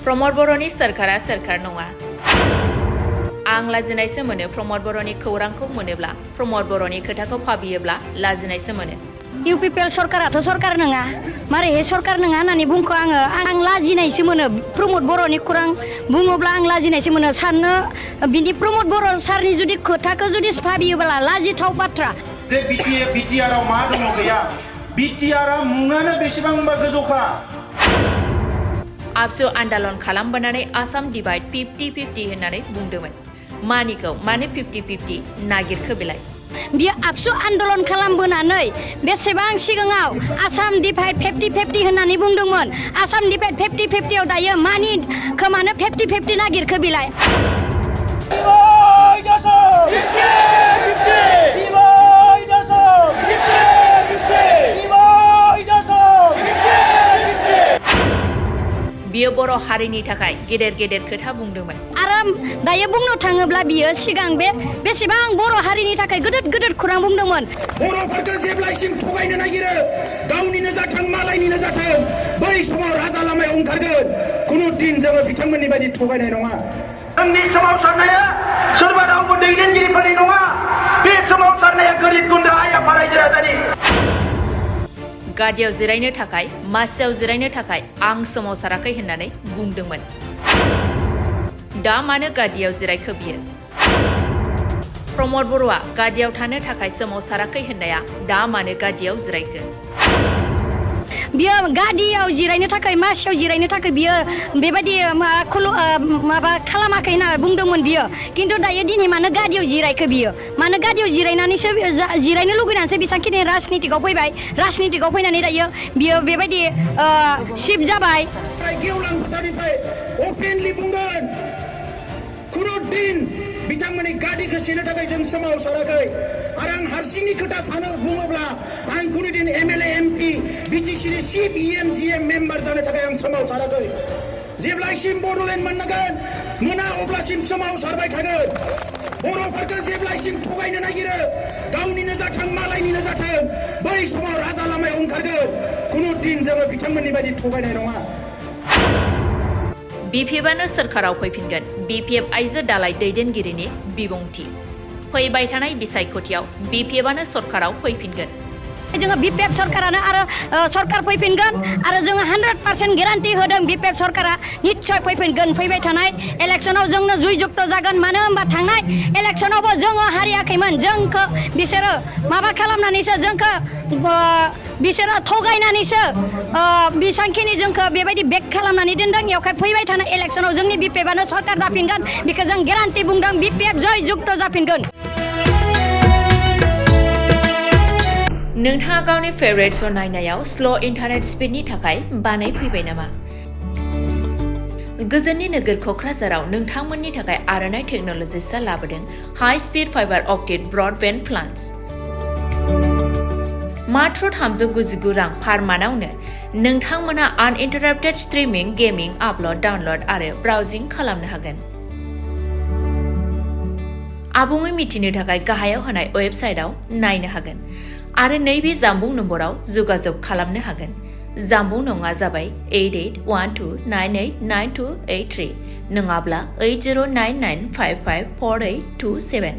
प्रमोद बर'नि सरकारा सरकार नङा। आं लाजिनायसो मोनो प्रमोद बर'नि खौरांखौ मोनोब्ला, प्रमोद बर'नि खोथाखौ भाबियोब्ला लाजिनायसो मोनो। UPPL सरकाराथ' सरकार नङा, मारैहाय सरकार नङा होननानै बुंखो आं लाजिनायसो मोनो। प्रमोद बर'नि खौरां बुङोब्ला आं लाजिनायसो मोनो। साननो बिदि प्रमोद बर' सारनि जुदि खोथाखौ जुदि भाबियोब्ला लाजिथाव बाथ्रा। बे BPF मा दङ गैया? BTRआ मुङानो बेसेबांबा गोजौखा। आबसु आन्दोलन खालामबोनानै आसाम डिभाइड 50-50 होननानै बुंदोंमोन। मानिखौ मानो 50-50 नागिरखो बेलाय? बियो आबसु आन्दोलन खालामबोनानै बेसेबां सिगाङाव आसाम डिभाइड 50-50 होननानै बुंदोंमोन। आसाम डिभाइड 50-50 दायो मानि खोमानो 50-50 नागिरखो बेलाय? बियो बर' हारिनि थाखाय गेदेर खोथा बुंदोंमोन। आरो दायो बुंनो थाङोब्ला बियो सिगां बेसेबां बर' हारिनि थाखाय गोदोर खौरां बुंदोंमोन। बर'फोरखौ जेब्लासिम थगायनो नागिरो, गावनिनो जाथों मालायनिनो जाथों, बै समाव राजा लामायाव ओंखारगोन। खुनु दिन जोङो बिथांमोननि बायदि थगायनाय नङा। जोंनि सोमावसारनाया सोरबा रावबो दैदेनगिरिफोरनि नङा। बे सोमावसारनाया गोरिब गुन्द्रा आइ आफा रायजो राजानि। गादियाव जिरायनो थाखाय, मासियाव जिरायनो थाखाय आं सोमावसाराखै होननानै बुंदोंमोन। दा मानो गादियाव जिरायखो बियो? प्रमोद बर'आ गादियाव थानो थाखाय सोमावसाराखै होननाया दा मानो गादियाव जिरायखो? बियो गादियाव जिरायनो थाखाय, मासियाव जिरायनो थाखाय बियो बेबायदि माबा खालामाखै होनना बुंदोंमोन बियो। खिन्थु दायो दिनै मानो गादियाव जिरायखो बियो? मानो गादियाव जिरायनानैसो जिरायनो लुगैनानैसो बेसेबांखिनि राजनितिकआव फैबाय। राजनितिकआव फैनानै दायो बियो बेबायदि शिफ्ट जाबाय। गेवलां फोथारनिफ्राय अपेनलि बुंगोन, खुनु दिन बिथांमोननि गादिखौ सेनो थाखाय जों सोमावसाराखै। आरो आं हारसिंनि खोथा सानो बुङोब्ला आं खुनु दिन MLA MP BTCनि चिफ EM मेम्बार जानो थाखाय आं सोमावसाराखै। जेब्लासिम बड'लेण्ड मोना अब्लासिम सोमावसारबाय थागोन। बर'फोरखौ जेब्लासिम थगायनो नागिरो, गावनिनो जाथों मालायनिनो जाथों, बै समाव राजा लामायाव ओंखारगोन। खुनु दिन जोङो बिथांमोननि बायदि थगायनाय नङा। BPFआनो सरकाराव फैफिनगोन। BPF आइजो दालाय दैदेनगिरिनि बिबुंथि। फैबाय थानाय बिसायख'थियाव BPFआनो सरकाराव फैफिनगोन। जोङो BPF सरकारानो आरो सरकार फैफिनगोन आरो जोङो 100% गेरान्टि होदों BPF सरकारा निश्चय फैफिनगोन। फैबाय थानाय इलेक्सनाव जोंनो जुयजुक्त जागोन। मानो होनबा थांनाय इलेक्सनावबो जोङो हारियाखैमोन। जोंखौ बिसोरो माबा खालामनानैसो, जोंखौ बिसोरो थगायनानैसो बेसांखिनि जोंखौ बेबायदि बेक खालामनानै दोनदों। बेवहाय फैबाय थानाय इलेक्सनाव जोंनि BPFआनो सरकार जाफिनगोन। बेखौ जों गेरान्टि बुंदों। BPF जयजुक्त जाफिनगोन। नोंथाङा गावनि फेभरेट श' नायनायाव स्ल' इन्टारनेट स्पिडनि थाखाय बानाय फैबाय नामा? गोजोननि नोगोर क'क्राझाराव नोंथांमोननि थाखाय आर'नाइ टेक्न'लजिसआ लाबोदों high speed fibre optic broadband plans. मात्र 399 रां पार मान्थआवनो नोंथांमोना आनइन्टाराप्टेड स्ट्रिमिं, गेमिं, आपल'ड, डाउनल'ड आरो ब्राउजिं खालामनो हागोन। आबुङै मिथिनो थाखाय गाहायाव होनाय वेबसाइटआव नायनो हागोन आरो नैबे जामबुं नम्बराव जगाजग खालामनो हागोन। जामबुं नङा जाबाय 8812989283 नङाब्ला 8099554827।